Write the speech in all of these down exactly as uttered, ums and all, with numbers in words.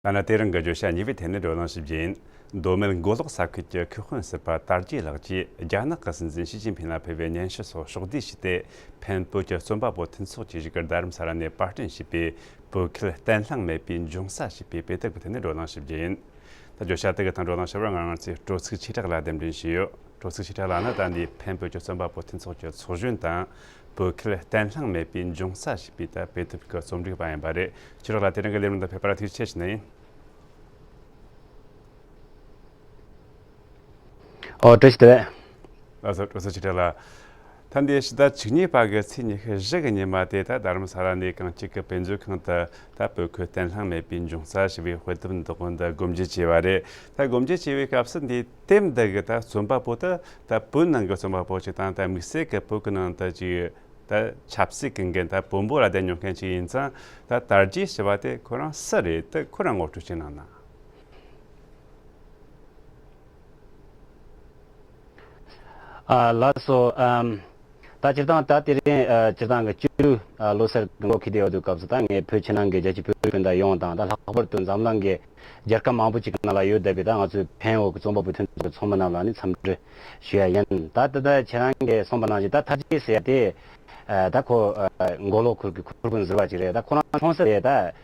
ད་ནི་དེ་རིང་གི་བརྗོད་བྱ་གཉིས་པའི་ཐད་ནས་བགྲོ་གླེང་ཞིག་བགྱིས་ཡིན། མདོ་སྨད་མགོ་ལོག་ས་ཁུལ་གྱི་ཁུལ་དཔོན་ཟུར་པ་དར་རྒྱས་ལགས་ཀྱིས་རྒྱ་ནག་གི་སྲིད་འཛིན་ཞི་ཅིན་ཕིང་ལ་ཕུལ་བའི་སྙན་ཞུ་སོགས་ཕྱོགས་བསྡུས་བྱས་ཏེ། ཕེན་བོད་ཀྱི་རྩོམ་པ་པོ་མཐུན་ཚོགས་ཀྱིས་བཞུགས་སྒར་རྡ་རམ་ས་ལ་ནས་པར་སྐྲུན་བྱས་པའི་བོད་ཁུལ་བརྟན་ལྷིང་མེད་པའི་འབྱུང་རྩ་ཞེས་པའི་དཔེ་དེབ་ཀྱི་ཐད་ནས་བགྲོ་གླེང་ཞིག་བགྱིས་ཡིན། ད་བརྗོད་བྱ་དེ་གི་ཐད་བགྲོ་གླེང་ཞུ་བར་ང་རང་ཚོའི་སྤྲོ་ཚིགས་ཆོས་གྲགས་ལགས་གདན་འདྲེན་བྱས་ཡོད། སྤྲོ་ཚིགས་ཆོས་གྲགས་ལགས་ནི་ད་ལྟའི་ཕེན་བོད་ཀྱི་རྩོམ་པ་པོ་མཐུན་ཚོགས་ཀྱི་ཚོགས་གཞོན་དང་། བོད་ཁུལ་བརྟན་ལྷིང་མེད་པའི་འབྱུང་རྩ་ཞེས་པའི་ད་དཔེ་དེབ་ཀྱི་རྩོམ་སྒྲིག་པ་ཡིན་པ་རེད། ཆོས་གྲགས་ལགས་དེ་རིང་གི་ལས་རིམ་དུ་ཕེབས་པར་ཐུགས་རྗེ་ཆེ་ཞུ་ནི་ཡིན། ཨོ་བཀྲ་ཤིས་བདེ་ལེགས། ལགས་སོ། སྤྲོ་ཚིགས་ཆོས་གྲགས་ལགས། ད་འདི་ཕྱི་ཟླ་བཅུ་གཉིས་པ་གི་ཚེས་ཉི་ཤུ་བཞི་གི་ཉི་མ་དེ་ད་རྡ་རམ་ས་ལ་ནས་གངས་སྐྱིད་ཀྱི་དཔེ་མཛོད་ཁང་དུ་ད་བོད་ཁུལ་བརྟན་ལྷིང་མེད་པའི་འབྱུང་རྩ་ཞེས་པའི་དཔེ་དེབ་འདི་འདི་སྒོ་འབྱེད་བྱས་པ་རེད། ད་སྒོ་འབྱེད་བྱས་པའི་སྐབས་སུ་འདིའི་དེབ་འདི་གི་ད་རྩོམ་པ་པོ་དེ་ད་བོད་ནང་གི་རྩོམ་པ་པོ་ཞིག་དང་ད་དམིགས་བསལ་གྱི་བོད་ཀྱི་ནང་དུ་ཅིག་ད་ཆབ་སྲིད་ཀྱི་འགན་ད་དཔོན་པོ་ལ་བསྡད་མྱོང་མཁན་ཞིག་ཡིན་ཙང་། ད་དར་རྒྱས་ཞེས་པ་དེ་ཁོ་རང་སུ་རེད། དེ་ཁོ་རང་ངོ་སྤྲོད་ཅིག་གནང་ན། ཨ། ལགས་སོ། ཨམ། ད་སྤྱིར་བཏང་ད་དེ་རིང་ཨ་སྤྱིར་བཏང་གི་སྤྱི་ལོའི་ཨ་ལོ་གསར་གྱི་འགོ་འཁྱེར་བསྡད་ཡོད་དུས་སྐབས་སུ། ད་ངས་བོད་ཕྱི་ནང་གི་རྒྱལ་སྤྱིའི་བོད་རིགས་སྤུན་ཟླ་ཡོངས་དང་། ད་ལྷག་པར་དུ་འཛམ་གླིང་གི་རྒྱལ་ཁབ་མང་པོ་ཅིག་གི་ནང་ལ་ཡོད་བསྡད་པའི་ད་ང་ཚོའི་ཕེན་བོད་ཀྱི་རྩོམ་པ་པོ་མཐུན་ཚོགས་ཀྱི་ཚོགས་མི་རྣམས་ལ་ནི་འཚམས་འདྲི་ཞུ་ཡ་ཡིན། ད་ད་ད་ཁྱེད་རང་གིས་གསུངས་པ་ནང་བཞིན། ད་དར་རྒྱས་ཟེར་ཡ་དེ་ཨ་ད་ཁོ་ཨ་མགོ་ལོག་ཁུལ་གྱི་ཁུལ་དཔོན་ཟུར་པ་ཅིག་རེད། ད་ཁོ་རང་ཆུང་ས་དེ་ད་ཨ་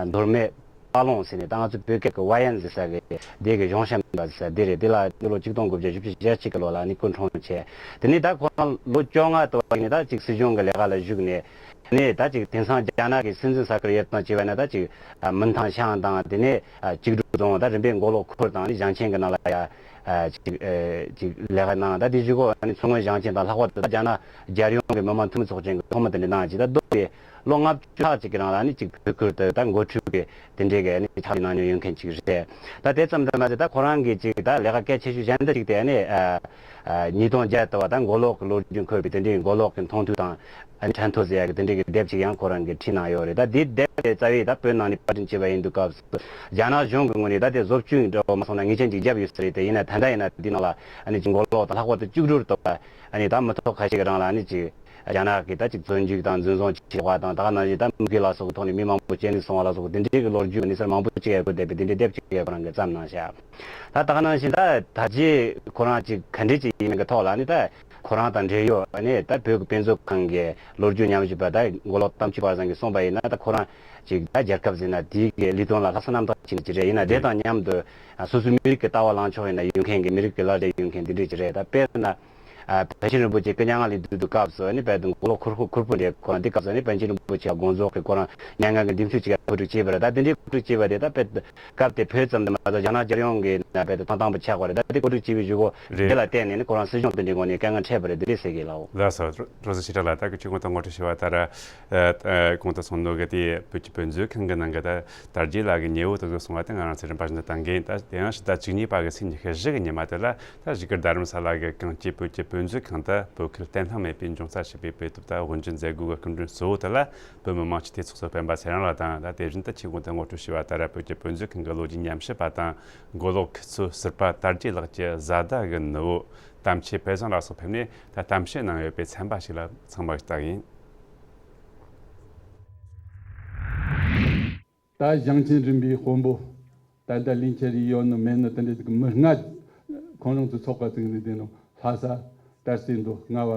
མདོ་སྨད་དཔའ་ལུང་ཟེར་ནས། ད་ང་ཚོ་བོད་སྐད་ཀྱི་བ་ཡན་ཟེར་ས་གི་དེ་གི་གཞུང་ཞབས་པ་ཟེར་ས་དེ་རེད། དེ་ལ་སྤྱི་ལོ་ཆིག་སྟོང་དགུ་བརྒྱ་བཞི་བཅུ་ཞེ་གཅིག་གི་ལོ་ལ་ནི་སྐུ་འཁྲུངས་བྱས། དེ་ནས་ད་ཁོ་རང་ལོ་བཅོ་ལྔ་དུ་བ་ནས་ད་ཅིག་སྲིད་གཞུང་གི་ལས་ཀ་ལ་ཞུགས་ནས། དེ་ནས་ད་ཅིག་དེང་སང་རྒྱ་ནག་གི་སྲིད་འཛིན་ས་ཁུལ་ཡོད་དང་བྱས་པ་ན། ད་ཅིག་ཨ་མིན་ཐང་ཤང་དང་། དེ་ནས་ཨ་ཀྱི་ཀྲོའུ་རྫོང་། ད་རིམ་པས་མགོ་ལོག་ཁུལ་དང་ནི་ཞིང་ཆེན་གྱི་ནང་ལ་ཡ་ཨ་ཅིག་ཨ་ཅིག་ལས་ཀ་གནང་། ད་དེ་བཞུགས་སྒོ་ཨ་ནི་མཚོ་སྔོན་ཞིང་ཆེན་དང་། ལྷག་པར་དུ་ད་རྒྱ་ནག་རྒྱལ་ཡོངས་ཀྱི་མི་དམངས་འཐུས་མི་ཚོགས་ཆེན་གྱི་ཚོགས་མི་དེ་འདྲ་གནང་བྱས། ད་མདོར་བསྡུས་ལོ་ལྔ་བཅུ་ལྷག་ཅིག་གི་རིང་ལ་ནི་ཅིག་བོད་ཁུལ་དུ་ད་འགོ་ཁྲིད་ཀྱི་དེ་འདྲའི་གི་ནི་ཕྱག་ལས་གནང་མྱོང་ཡོད་མཁན་ཅིག་རེད། ད་དེ་ཙམ་དུ་མ་ཟད། ད་ཁོ་རང་གིས་ཅིག་ད་ལས་ཀ་གལ་ཆེ་ཤོས་གཞན་དག་ཅིག་དེ་ནི་ཨ་ཨ་ཉིས་སྟོང་བརྒྱད་དུ་བ་ད་མགོ་ལོག་གི་ལོ་རྒྱུས་འཁོད་པའི་དེ་འདྲའི་མགོ་ལོག་གི་མཐོང་ཐོས་དང་ཨ་ནི་དྲན་ཐོས་ཟེར་ཡ་གི་དེ་འདྲའི་གི་དེབ་ཅིག་ཡང་ཁོ་རང་གིས་བྲིས་གནང་ཡོད་རེད། ད་དེའི་དེབ་དེ་རྩ་བའི་ད་བོད་ནང་ནས་པར་སྐྲུན་བྱས་པ་ཡིན་དུས་སྐབས་སུ། རྒྱ་ནག་གཞུང་གི་ངོས་ནས་ད་དེ་བཟོ་བཅོས་འདྲ་བོ་མ་སོང་ན་ངེས་ཅན་ཅིག་བརྒྱབ་ཡོད་ས་རེད་དེ། ཡིན་ན་ད་ལྟ་ཡིན་ན་འདི་ནང་ལ་ཨ་ནི་ཅིག་མགོ་ལོག་དང་ལྷག་པར་དུ་ཀྱི་ཀྲོའུ་ལྟ་བུ་ཨ་ནི་ད་མི་ཐོག་ཁ་ཤས་ཀྱི་རིང་ལ་ཨ་ནི་ཅིག་རྒྱ་ནག་གིས་ད་ཅིག་བཙོན་འཇུག་དང་འཛིན་བཟུང་བྱས་པ་དང་། ད་ག་ནང་བཞིན་ད་མུ་གེ་ལ་སོགས་ཀྱི་ཐོག་ནས་མི་མང་པོ་ལྕེ་ལུས་སོང་བ་ལ་སོགས་པ་དེ་འདྲའི་གི་ལོ་རྒྱུས་གནས་ཚུལ་མང་པོ་ཅིག་ཡར་འགོད་བསྡད་པའི་དེ་འདྲའི་དེབ་ཅིག་ཡང་ཁོ་རང་གིས་བརྩམས་གནང་ཤག་ད་ད་ག་ནང་བཞིན་ད་ད་ཅི་ཁོ་རང་ཅིག་ག་འདྲ་ཅིག་ཡིན་མིན་གྱི་ཐོག་ལ་ནི། ད་ཁོ་རང་དང་འབྲེལ་ཡོད་ཨ་ནི་ད་བོད་ཀྱི་དཔེ་མཛོད་ཁང་གི་ལོ་རྒྱུས་ཉམས་ཞིབ་པ་ད་མགོ་ལོག་དམ་ཆོས་པ་ཚང་གིས་གསུངས་པ་ཡིན་ན། ད་ཁོ་རང་ཅིག་ད་རྒྱལ་ཁབ་ཟིན་ན་དེའི་གི་ལས་དོན་ལ་ལྷག་བསམ་རྣམ་དག་བྱས་ནས་ཅིག་རེད། ཡིན་ན་དེ་དང་མཉམ་དུ་སོ་སོའི་མི་རིགས་ཀྱི་ལྟ་བ་བླང་ཕྱོགས་ཡིན་ན་ཡོད་མཁན་གྱི། མི་རིགས་ཀྱི་བླ་བྲེ་ཡོད་མཁན་དེ་འདྲ་ཅིག་རེད། ད་དཔེར་ན། ཨ་པཎ་ཆེན་རིན་པོ་ཆེ་སྐུ་མྱ་ངན་ལས་འདས་དུས་སྐབས་སུ་ནི་དཔལ་དུ་མགོ་ལོག་ཁུལ་ཁུལ་ཁུལ་དཔོན་རེད། ཁོ་རང་དེ་སྐབས་སུ་ནི་པཎ་ཆེན་རིན་པོ་ཆེ་དགོངས་རྫོགས་ཀྱིས་ཁོ་རང་མྱ་ངན་གྱི་འདེམས་ཤོག་ཅིག་བཀོད་སྒྲིག་བྱས་པ་རེད། ད་དེ་འདྲའི་བཀོད་སྒྲིག་བྱས་པ་དེ་ད་དཔེ་སྐབས་དེ་བོད་ཙམ་དུ་མ་ཟད་རྒྱ་ནག་རྒྱལ་ཡོངས་ཀྱི་ནང་དཔེ་དེ་ཐོན་ཐང་པོ་ཆགས་པ་རེད། ད་དེ་བཀོད་སྒྲིག་བྱས་པའི་གཞུག་གུ་རེད། དེ་ལ་བརྟེན་ནས་ནི་ཁོ་རང་སྲིད་གཞུང་དེ་འདྲའི་ངོས་ནས་དཀའ་ངལ་འཕྲད་པ་རེད། དེ་འདྲས་ཟེར་གི་ལགས། ལགས་སོ། སྤྲོ་ཚིགས་ཆོས་གྲགས་ལགས། ད་གི་ཆུ་ཁོང་དང་ངོ་སྤྲོད་ཞུ་བ་ལྟར། ཨ་ཨ་གོང་དུ་གསུངས་ནོ་གི་དེ་བོད་ཀྱི་དཔེ་མཛོད་ཁང་གི་ནང་གི་ད་དར་རྒྱས་ལགས་ཀྱི་ཉེ་བོ་དེ་ཚོ་གསུངས་པ་དེ་ང་རང་ཚོས་རིམ་པ་བཞིན་དུ་བཏང་གི་ཡིན། ད་དེ་ཡང་ཕྱི་ཟླ་བཅུ་གཉིས་པ་གི་ཚེས་ཉི་ཤུ་བཞི་གི་ཉི་མ་དེ་ལ། ད་བཞུགས་སྒར་རྡ་རམ་ས་ལ་གི་གངས་སྐྱིད་བོད་ཀྱི་དཔེ་མཛོད་ཁང་དུ་བོད་ཁུལ་བརྟན་ལྷིང་མེད་པའི་འབྱུང་རྩ་ཞེས་པའི་དཔེ་དེབ་ད་དབུ་འབྱེད་མཛད་སྒོ་གི་སྐུ་མགྲོན་གཙོ་བོ་དེ་ལ་བོད་མི་མང་སྤྱི་འཐུས་ཚོགས་གཙོ་སྤེན་པ་ཚེ་རིང་ལགས་དང་། ད་དེ་བཞིན་དུ་ཆེད་དགོངས་དུ་ངོ་སྤྲོད་ཞུས་པ་ལྟར་བོད་ཀྱི་དཔེ་མཛོད་ཁང་གི་ལོ་རྒྱུས་ཉམས་ཞིབ་པ་དང་། མགོ་ལོག་ཁུལ་ཚོའི་ཟུར་པ་དར་རྒྱས་ལགས་ཀྱི་བཟའ་ཟླ་གི་ནུ་བོ་དམ་ཆོས་དཔལ་བཟང་ལགས་སོགས་ཕེབས་ནས། ད་གཏམ་བཤད་གནང་ཡོད་པའི་ཚན་པ་ཞིག་ལ་ཚང་མ་ལྟ་གི་ཡིན། ད་ཞིང་ཆེན་རིམ་པའི་དཔོན་པོ་ད་ལྟ་ལིན་ཆེ་རི་ཡོད་ནོ་མེད་ནོ་དེ་འདྲའི་ཅིག་མི་ལྔ་ཁོང་རང་ཚོའི་ཚོགས་པ་བཙུགས་ནས་བསྡད་ནོ། ལྷ་ས་དར་སྲིད་མདོ་རྔ་བ་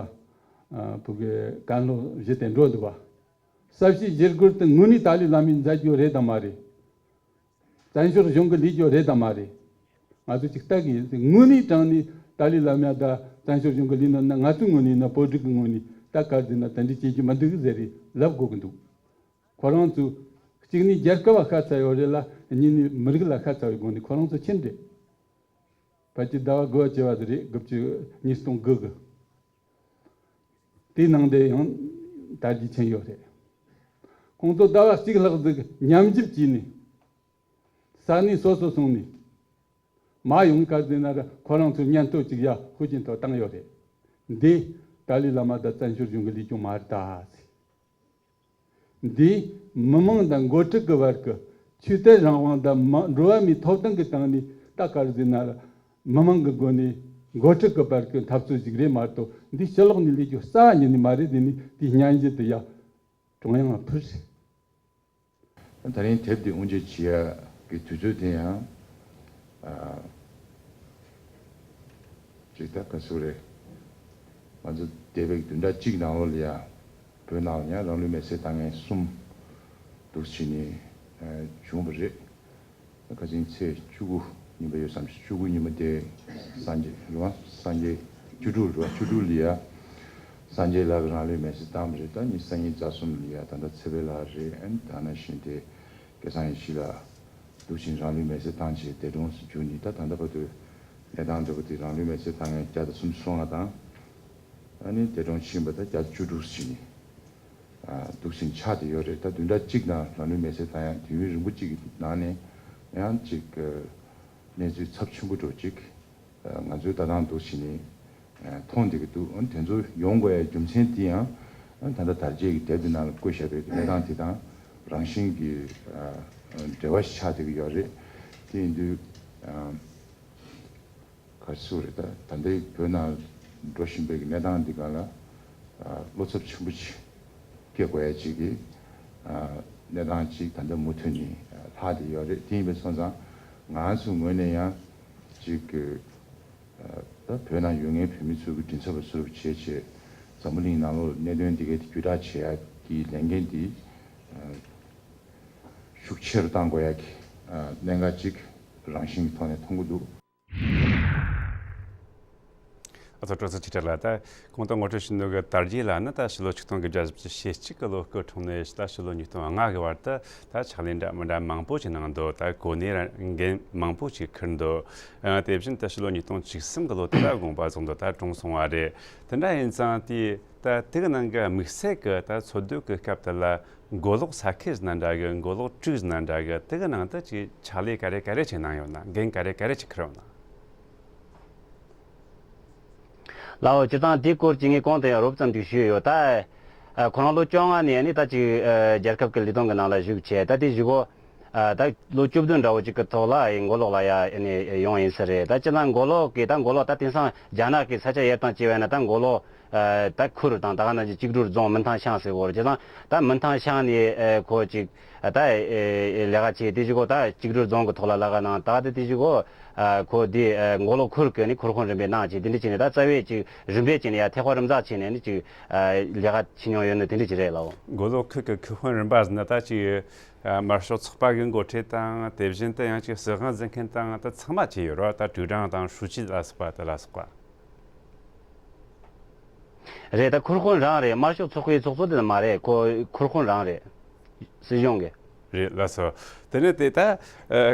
ཨ་ཕུ་གུའི་གན་ལྷོ་བཞི་དེ་འགྲོ་འདུག་བ། གསལ་བཤད་ཞུ་སྒོར་དུ་དངོས་གནས་ཏཱ་ལའི་བླ་མས་མཛད་རྒྱུ་རེད་དམ་མ་རེད། བཙན་བྱོལ་གཞུང་གི་ལས་རྒྱུ་རེད་དམ་མ་རེད། ང་ཚོས་ཅིག་ལྟ་གི་ཡིན། དངོས་གནས་དྲང་གནས་ཏཱ་ལའི་བླ་མ་ད་བཙན་བྱོལ་གཞུང་གི་ལས་ནོ་ན། ང་ཚོའི་ངོས་ནས་ན། བོད་རིགས་ཀྱི་ངོས་ནས་ད་ག་རེ་ཟེར་ན་དེ་འདྲ་བྱེད་རྒྱུ་མི་འདུག་ཟེར་རེ་ལབ་དགོས་ཀྱི་འདུག་ཁོ་རང་ཚོས་གཅིག་ནས་རྒྱལ་ཁབ་ལ་ཤ་ཚ་ཡོད་རེད་ལ། གཉིས་ནས་མི་རིགས་ལ་ཤ་ཚ་བའི་སྒོ་ནས་ཁོ་རང་ཚོ་ཕྱིན་རེད། ཕལ་ཆེར་ཟླ་བ་དགུ་བ་བཅུ་བ་དེ་རེད། དགུ་བཅུ་ཉིས་སྟོང་དགུ་གི། དེའི་ནང་དེ་ཡང་དར་རྒྱས་ཕྱིན་ཡོད་རེད། ཁོང་ཚོ་ཟླ་བ་གཅིག་ལྷག་ཟིག་ཉམས་ཞིབ་བྱས་ནས། ས་གནས་སོ་སོ་སོང་ནས། མ་ཡོང་ག་ཟེར་ན་ར་ཁོ་རང་ཚོའི་སྙན་ཐོ་ཅིག་ཡ་ཧུ་ཅིན་ཐོ་བཏང་ཡོད་རེད། འདི་ཏཱ་ལའི་བླ་མ་དང་བཙན་བྱོལ་གཞུང་གི་ལས་ཀྱང་མ་རེད་ད་ཟེར། འདི་མི་མང་དང་འགོ་ཁྲིད་ཀྱི་བར་གྱི་ཆོས་དད་རང་དབང་དང་མ་འགྲོ་བ་མིའི་ཐོབ་ཐང་གི་སྟེང་ནས་ད་ག་རེ་ཟེར་ན་ར་མི་མང་གི་སྒོ་ནས་འགོ་ཁྲིད་ཀྱི་བར་གྱི་འཐབ་རྩོད་ཅིག་རེད་མ་གཏོགས། འདི་ཕྱི་ལོགས་ནས་ལས་རྒྱུ་རྩ་བ་ཉིད་ནས་མ་རེད། དེ་ནས་དེའི་སྙན་ཞུ་དེ་ཡ་ཀྲུང་དབྱང་ལ་ཕུལ། ད་རིང་དེབ་འདི་དབུ་འབྱེད་བྱེད་ཡ་ གི་དུས་ཚོད་དེ་ཡང་ཨ་ཅིག་ད་ག་ཚོད་རེད། ང་ཚོ་འདས་པའི་བདུན་ཕྲག་གཅིག་ནང་ལོགས་ལ་ཡ་བོད་ནང་ལ་ཡང་རང་ལུས་མེར་སྲེག་བཏང་མཁན་གསུམ་འདུག་བྱས་ནས་ཨ་བྱུང་བ་རེད། ཁ་སང་ཚེས་བཅུ་དགུ་ཉིན་པ་ཡོད་བསམ་ཞིང་། བཅུ་དགུ་ཉིན་མོ་དེ་སངས་རྒྱས་རེད་བ། སངས་རྒྱས་བཅུ་དྲུག་རེད་བ། བཅུ་དྲུག་ལ་ཡ་སངས་རྒྱས་ལགས་ཀྱིས་རང་ལུས་མེར་སྲེག་བཏང་བ་རེད། ད་ཉི་ཤུ་རྩ་གཉིས་རྩ་གསུམ་ལ་ཡ་ད་ལྟ་ཚེ་འཕེལ་ལགས་རེད། ཨ་ནི་ད་ནང་བཞིན་དེ་སྐལ་བཟང་ཡེ་ཤེས་ལགས་འདུག་བྱས་ནས་རང་ལུས་མེར་སྲེག་བཏང་བྱས་འདས་གྲོངས་སུ་གྱུར་ནས། ད་ད་ལྟ་བར་དུ་གནས་སྟངས་འདྲ་པོ་དེ་རང་ལུས་མེར་སྲེག་བཏང་མཁན་བརྒྱ་དང་སུམ་ཅུ་སོ་ལྔ་དང་། ཨ་ནི་འདས་གྲོངས་ཕྱིན་པ་ད་བརྒྱ་དང་བཅུ་དྲུག་བྱས་ནས། ཨ་འདུག་བཞིན་ཆགས་བསྡད་ཡོད་རེད། ད་བདུན་ཕྲག་གཅིག་ནང་རང་ལུས་མེར་སྲེག་བཏང་ཡག་དུས་ཡུན་རིང་པོ་གཅིག་གི་ནང་ནས་ཡང་ཅིག་ཨ་གནས་ཚུལ་ཚབས་ཆེན་པོ་འདྲ་པོ་ཅིག་ཨ་ང་ཚོའི་ལྟ་སྟངས་འདུག་བྱས་ནས་ཨ་མཐོང་བསྡད་ཀྱི་འདུག་ཨ་དེ་ཚོ་ཡོང་དགོས་ཡག་རྒྱུ་མཚན་དེ་ཡང་ཨ་ད་ལྟ་དར་རྒྱས་ཀྱི་དེབ་དེ་ནང་ལ་བཀོད་བཞག་པའི་གནས་སྟངས་དེ་དང་རང་བཞིན་གྱི་ཨ་འབྲེལ་བ་ཞིག་ཆགས་བསྡད་ཀྱི་ཡོད་རེད། དེ་ཡིན་དུས་ཨ། ག་རེ་ཟེར་དགོས་རེད། ད་ད་ལྟའི་བོད་ནང་འགྲོ་བཞིན་པའི་གནས་སྟངས་འདི་སྒང་ལ་ཨ་བློ་འཚབ་ཆེན་པོ་ཅིག་སྐྱེ་དགོས་ཡ་ཅིག་གི་ཨ་གནས་སྟངས་ཅིག་ད་ལྟ་མུ་མཐུད་ནས་ལྷག་བསྡད་ཡོད་རེད། དེ་ཡིན་པ་སོང་ཙང་ང་ཚོའི་ངོས་ནས་ཡང་ཅིག་གི་ཨ་ད་བོད་ནང་ཡོད་མཁན་བོད་མི་ཚོ་གི་མགྲིན་ཚབ་པ་སུ་རུབ་བྱས་བྱས་འཛམ་བུ་གླིང་ནང་ལོགས་གནད་དོན་འདི་གའི་བརྒྱུད་བསྒྲགས་བྱེད་ཡ་གི་ལས་འགན་འདི་ཨ་ཤུགས་ཆེ་རུ་གཏང་དགོས་ཡ་གི་ཨ་གནད་འགག་ཅིག་རང་བཞིན་གྱི་ཐོག་ནས་མཐོང་གི་འདུག་ཨ་ཚོ་སྤྲོ་ཚོགས་ཆེ་གྲས་ལ། ད་གོང་དུ་ངོ་སྤྲོད་བྱས་ནོ་གི་དར་རྒྱས་ལགས་ནི་ད་ཕྱི་ལོ་ཆིག་སྟོང་དགུ་བརྒྱ་བཞི་བཅུ་ཞེ་གཅིག་གི་ལོ་སྐུ་འཁྲུངས་ནས་ད་ཕྱི་ལོ་ཉིས་སྟོང་ལྔ་གི་བར་དུ་ད་ཕྱག་ལས་འདྲ་མི་འདྲ་མང་པོ་ཞིག་གནང་འདུག་ད་གོ་གནས་འགན་མང་པོ་ཞིག་འཁུར་འདུག་ཨ་དེ་བཞིན་ད་ཕྱི་ལོ་ཉིས་སྟོང་བཅུ་གསུམ་གི་ལོ་དེ་ད་དགོངས་པ་རྫོགས་འདུག་ད་གྲོངས་སོང་བ་རེད། དེ་འདྲ་ཡིན་ཙང་དེ་ད་དེ་གི་ནང་གི་དམིགས་བསལ་གི་ད་འཚོ་སྡོད་ཀྱི་སྐབས་དེ་ལ་མགོ་ལོག་ས་ཁུལ་ཟེར་ན་འདྲ་གི། མགོ་ལོག་དྲུག་ཟེར་ན་འདྲ་གི། དེ་གི་ནང་དུ་ཅིག་ཕྱག་ལས་ག་རེ་ག་རེ་ཅིག་གནང་ཡོད་ན། འགན་ག་རེ་ག་རེ་ཅིག་འཁུར་ཡོད་ན། ལའོ། སྤྱིར་བཏང་དེའི་སྐོར་ཅིག་ངས་གོང་དུ་ཡང་རོབ་ཙམ་ཅིག་ཞུས་ཡོད། ད་ཨ་ཁོ་རང་ལོ་བཅོ་ལྔ་ནས་ནི་ད་ཅིག་ཨ་རྒྱལ་ཁབ་ཀྱི་ལས་དོན་གྱི་ནང་ལ་ཞུགས་བྱས། ད་དེ་བཞུགས་སྒོ་ཨ་ད་ལོ་བཅུ་བདུན་འདྲ་བོ་ཅིག་གི་ཐོག་ལ་ཨེ་མགོ་ལོག་ལ་ཡ་ཨེ་ནས་ཡོང་ཡིན་ས་རེད། ད་སྤྱིར་བཏང་མགོ་ལོག་གི་ད་མགོ་ལོག་ད་དེང་སང་རྒྱ་ནག་གི་ས་ཆ་ཡར་དང་བྱས་པ་ན་ད་མགོ་ལོག་ཨ་ད་ཁུལ་དང་ད་ག་ནང་བཞིན་གཅིག་སྒྲིལ་རྫོང་མིན་ཐང་ཤང་ཟེར་གོ་རེད། བྱས་ཙང་ད་མིན་ཐང་ཤང་ནས་ཨེ་ཁོ་ཅིག་ཨ་ད་ཨེ་ལས་ཀ་བྱས། དེ་བཞུགས་སྒོ་ད་གཅིག་སྒྲིལ་རྫོང་གི་ཐོག་ལ་ལས་ཀ་གནང་། ད་དེ་དེ་བཞུགས་སྒོ་ཨ་ཁོ་དེ་ཨ་མགོ་ལོག་ཁུལ་གི་ནི་ཁུལ་དཔོན་རིམ་པས་གནང་བྱས། དེ་འདྲ་བྱས་ནས་ད་རྩ་བའི་ཅིག་རིམ་པས་བྱས་ནས་ཡ་ཐད་ཀར་རིམ་འཛེགས་བྱས་ནས་ནི་ཅིག་ཨ་ལས་ཀ་བྱེད་མྱོང་ཡོད་ནི་དེ་འདྲ་ཅིག་རེད་ལགས། མགོ་ལོག་ཁུལ་གི་ཁུལ་དཔོན་རིམ་པ་ཟེར་ན་ད་ཅིག་ཨ་དམར་ཤོག་ཚོགས་པ་གི་འགོ་ཁྲིད་དང་། དེ་བཞིན་དུ་ཡང་ཅིག་སྲིད་དབང་འཛིན་མཁན་དང་ད་ཚང་མ་བྱས་ཡོད་རེད་བ། ད་ཀྲུའུ་ཀྲང་དང་ཧྲུའུ་ཅི་ལ་སོགས་པ་དེ་ལ་སོགས་པ། རེད། ད་ཁུལ་དཔོན་རང་རེད། དམར་ཤོག་ཚོགས་པའི་ཚོགས་གཙོ་དེ་མ་རེད། ཁོ་ཁུལ་དཔོན་རང་རེད། སྲིད་གཞུང་གི། རེད་ལགས་སོ། དེ་ནས་དེ་ད་ཨ་